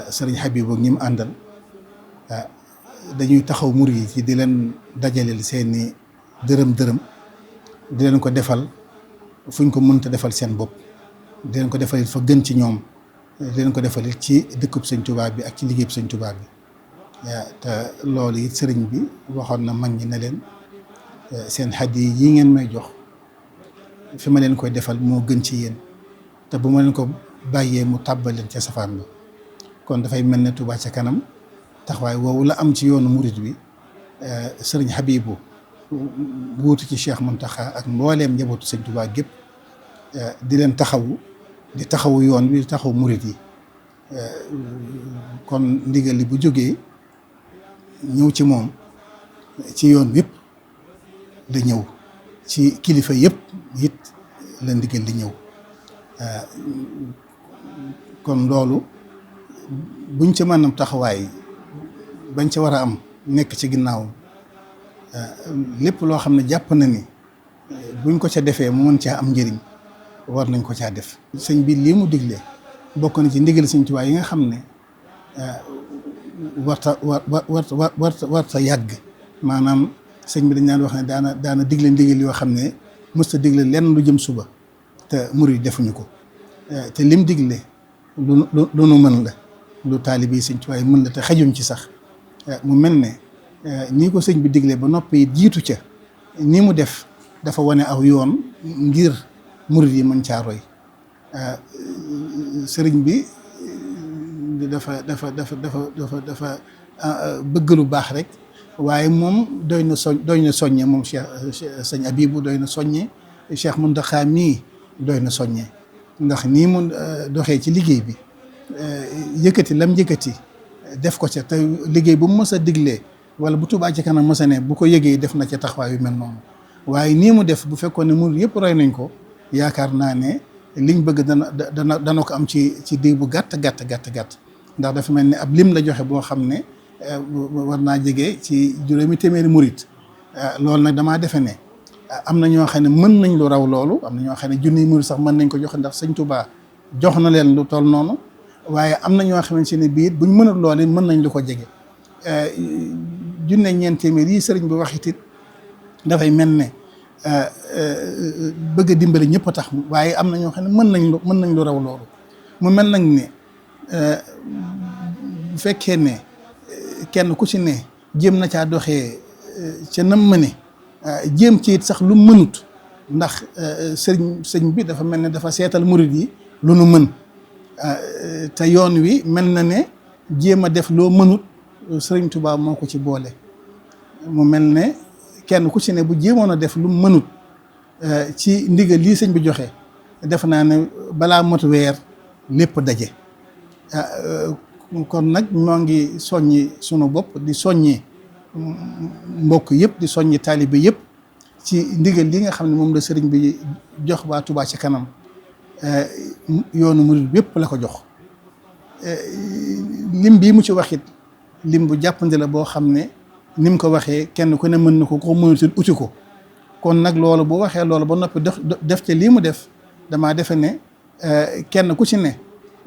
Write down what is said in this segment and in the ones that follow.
sëriñ Habibou ñi mu àndal dañuy taxaw murid yi ci di leen dajaleel seeni dërëm di leen ko defal fuñ ko mënta defal seen bopp, di leen ko defal fa gën ci ñoom, di leen ko defal ci dëkkub sëñ Tuubaa bi ak ci liggéeyub sëñ Tuubaa bi. te loolu it sëriñ bi waxoon na mag ñi ne leen seen hadiya yi ngeen may jox fi ma leen koy defal moo gën ci yéen, te bu ma leen ko bàyyee mu tàbbal leen ca safaan ba. kon dafay mel ne Touba ca kanam taxawaay woowu la am ci yoonu murid bi. sëriñ Habibou wuutu ci Cheikh Mountakha ak mbooleem njabootu sëñ Touba gépp di leen di taxawu yoon bi di taxaw murid yi. kon ndigal li bu jógee ñëw ci moom ci yoon yëpp la ñëw, ci kilifa yëpp it la ndigal li ñëw. kon loolu buñ ca mën a taxawaay bañ ca war a am nekk ci ginnaaw lépp loo xam ne jàpp na ni buñ ko ca defee mu mën caa am njëriñ war nañ ko caa def. sëñ bi lii mu digle bokk na ci ndigal sëñ Tuubaa yi nga xam ne warta yàgg. maanaam sëñ bi dañ daan wax ne daana digle ndigal yoo xam ne mësta digle lenn lu jëm suba te murid defuñu ko. te lim digle lu nu mën la, lu taalibe yi sëñ Tuubaa yi mën la te xajuñ ci sax. mu mel ne nii ko sëñ bi digle ba noppi jiitu ca nii mu def dafa wane aw yoon ngir murid yi mën caa roy. sëriñ bi dafa bëgg lu baax rek, waaye moom doy na soññe moom sëñ Habibou doy na soññe, Cheikh Mountakha mii doy na soññe. ndax nii mu doxee ci liggéey bi yëkkati lam yëkkati def ko ca, te liggéey bu mu mës a diglee wala bu Touba ca kanam mës a ne bu ko yëgee def na ca taxawaay yu mel noonu. waaye nii mu def bu fekkoon ne murid yëpp roy nañ ko, yaakaar naa ne liñ bëgg dana ko am ci diir bu gàtt. ndax dafa mel ni ab lim la joxe boo xam ne war naa jege ci 200 murid. loolu nag damaa defe ne am na ñoo xam ne mën nañ lu raw loolu, am na ñoo xam ne junniy murid sax mën nañ ko joxe ndax sëñ Touba jox na leen lu toll noonu. waaye am na ñoo xamante ne bii buñ mënul loolu mën nañ lu ko jege. 200 yi sëriñ bi wax it dafay mel ne bëgg a dimbali ñëpp a tax, waaye am na ñoo xam ne mën nañ lu raw loolu. mu mel nag ne bu fekkee ne kenn ku ci ne jéem na caa doxee ca nam mëne, jéem ci it sax lu mënut, ndax sëñ bi dafa mel ne dafa seetal murid yi lu nu mën. te yoon wi mel na ne jéem a def loo mënut sëriñ Touba moo ko ci boole. mu mel ne kenn ku ci ne bu jéemoon a def lu mënut ci ndigal lii sëñ bi joxe, def naa ne balaa mot weer lépp daje. kon nag ñoo ngi soññi sunu bopp, di soññi mbokk yëpp, di soññi taalibe yëpp ci ndigal li nga xam ne moom la sëriñ bi jox waa Touba ca kanam. yoonu murid bépp la ko jox. lim bii mu ci waxit lim bu jàppandi la boo xam ne ni mu ko waxee kenn ku ne mën na ko mënutul uti ko. kon nag loolu bu waxee loolu ba noppi def ca lii mu def, damaa defe ne kenn ku ci ne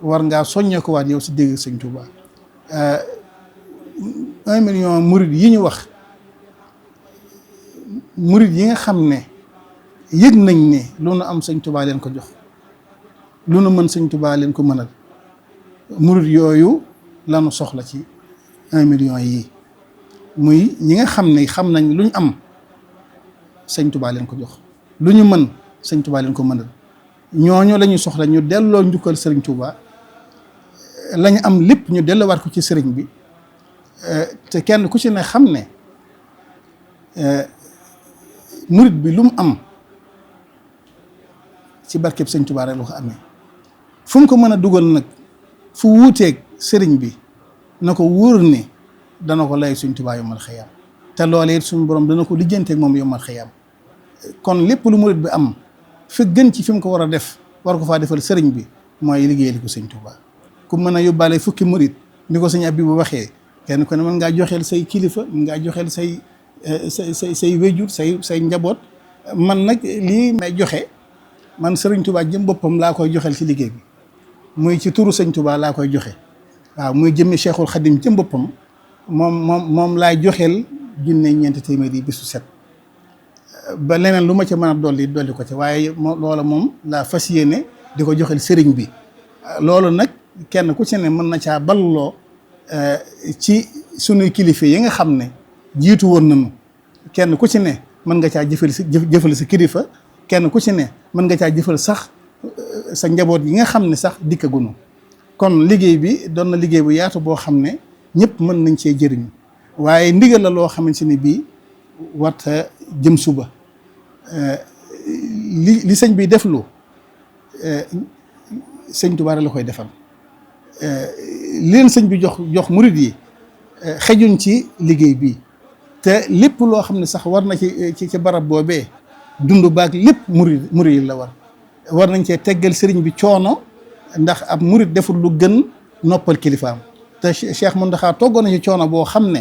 war ngaa soññee ko waat yow si dégg sëñ Touba. 1 million murid yi ñu wax, murid yi nga xam ne yëg nañ ne lu nu am sëñ Touba leen ko jox, lu nu mën sëñ Touba leen ko mënal, murid yooyu lanu soxla ci 1 million yii. muy ñi nga xam ne xam nañ lu ñu am sëñ Touba leen ko jox, lu ñu mën sëñ Touba leen ko mënal. ñooñu la ñuy soxla ñu delloo njukkal sëriñ Touba, lañu am lépp ñu delloowaat ko ci sëriñ bi. te kenn ku ci ne xam ne murid bi lu mu am ci barkeb sëñ Touba rek la ko amee. fu mu ko mën a dugal nag fu wuuteeg sëriñ bi na ko wóor ni dana ko lay sëñ Touba yomal xëyam, te loolee it suñu borom dana ko lijjanteeg moom yomal xëyam. kon lépp lu murid bi am fi gën ci fi mu ko war a def, war ko faa defal sëriñ bi, mooy liggéeyal ko sëñ Touba. ku mën a yóbbaale fukki murid ni ko sëñ Habibou waxee, kenn ku ne mën ngaa joxeel say kilifa, mën ngaa joxeel say wéjur, say njaboot. man nag lii may joxe man sëriñ Touba jëm boppam laa koy joxeel ci liggéey bi, muy ci turu sëñ Touba laa koy joxe. waaw muy jëmmi Cheikhul Khadim ci boppam moom laay joxeel junne ñeenti téeméer yi bisu set ba leneen lu ma ca mën a dolli ko ca waaye loola moom laa fas yéene di ko joxeel sëriñ bi loolu nag kenn ku ci ne mën na caa balloo ci sunuy kilifa yi nga xam ne jiitu woon nañu kenn ku ci ne mën nga caa jëfal sa kilifa kenn ku ci ne mën nga caa jëfal sax sa njaboot yi nga xam ne sax dikkagunu kon liggéey bi doon na liggéey bu yaatu boo xam ne ñëpp mën nañ cee jëriñu waaye ndigal la loo xamante ni bii warta jëm suba li sëñ bi def lu sëñ Tuubaa la koy defal leen sëñ bi jox murid yi xejuñ ci liggéey bi te lépp loo xam ne sax war na ci barab boobee dund baag lépp murid la war nañ cee teggal sëriñ bi coono ndax ab murid deful lu gën noppal kilifaam te Cheikh Mountakha toggoon na ci coono boo xam ne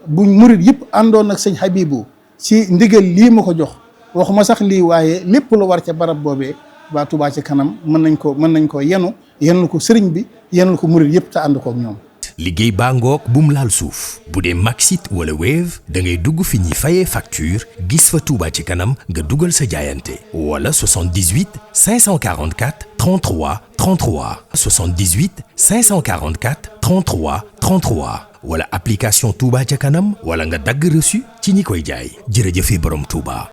buñ murid yëpp àndoon ak sëñ Habibou ci ndigal lii ma ko jox waxuma sax lii waaye lépp lu war ca barab boobee waa Touba ci kanam mën nañ ko yenul ko sëriñ bi yenul ko murid yëpp te ànd kook ñoom. liggéey baa ngoog bu mu laal suuf bu dee Maxit wala Wave da ngay dugg fi ñuy fayee facture gis fa Touba ci kanam nga dugal sa jaayante wala 78 544 33 33 78 544 33 33 wala application Touba ca kanam wala nga dagg reçu ci ñi koy jaay jërëjëfe borom Touba.